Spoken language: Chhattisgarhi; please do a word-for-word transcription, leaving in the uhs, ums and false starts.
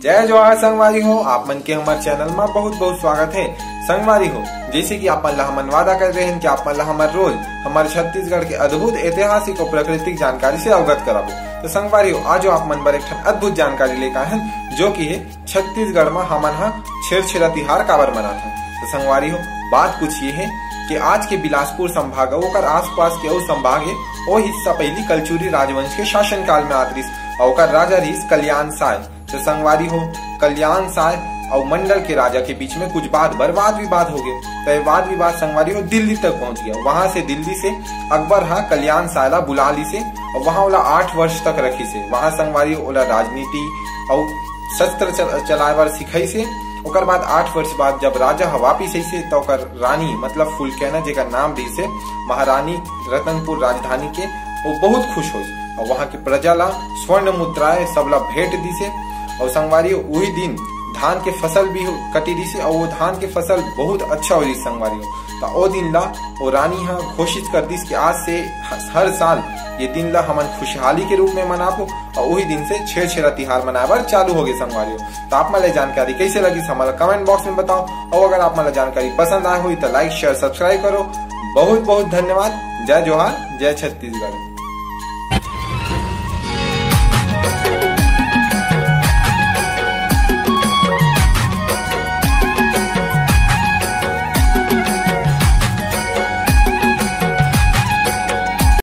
जय जोहार संगवारी हो, आप मन के हमर चैनल म बहुत बहुत स्वागत हे। संगवारी हो, जैसे कि आप मन ला हमन वादा कर रहे हैं कि आप मन ला हमर रोज हमर छत्तीसगढ़ के अद्भुत ऐतिहासिक और प्राकृतिक जानकारी से अवगत कराबो। तो संगवारी हो, आज आप मन बर एक ठन अद्भुत जानकारी लेकर आए हैं, जो कि है छत्तीसगढ़ म हमन ह छेरछेरा तिहार काबर मनाथन। तो संगवारी हो, बात कुछ ये है कि आज के बिलासपुर संभाग अउ ओकर आसपास के अउ संभाग है, ओ हिस्सा पहली कलचुरी राजवंश के शासनकाल में आत रिस, अउ ओकर राजा रिस कल्याण साय। तो संगवारी हो, कल्याण साय अउ मंडल के राजा के बीच में कुछ बात बर वाद विवाद हो गए। तो ये वाद विवाद संगवारी हो दिल्ली तक पहुंच गया। वहां से दिल्ली से अकबर हा कल्याण साय ला बुला ली से, अउ वहां ओला आठ वर्ष तक रखी से। वहां संगवारी हो ओला राजनीति अउ शस्त्र चल-, चलाए बर सिखाई से। ओकर बाद आठ वर्ष बाद जब राजा ह वापिस आई से, त ओकर रानी मतलब फुलकैना, जेकर नाम दी से महारानी रतनपुर राजधानी के, वो बहुत खुश होइस। और वहां के प्रजा ला स्वर्ण मुद्राएं सब ला भेंट दी से। और संगवारी हो, वही दिन धान के फसल भी हो-, कटी दी से, और वो धान के फसल बहुत अच्छा हो रही संगवारी हो। त ओ दिन ला वो रानी हा घोषित कर दिस कि आज से ह-, हर साल ये दिन ला हमन खुशहाली के रूप में मनाबो। और वही दिन से छेरछेरा तिहार मनाए बर चालू हो गए संगवारी हो। तो आप मन ला जानकारी कैसे लगी, हमन ला कमेंट बॉक्स में बताओ। और अगर आप मन ला जानकारी पसंद आए होई तो लाइक, शेयर, सब्सक्राइब करो। बहुत बहुत धन्यवाद। जय जोहार, जय छत्तीसगढ़।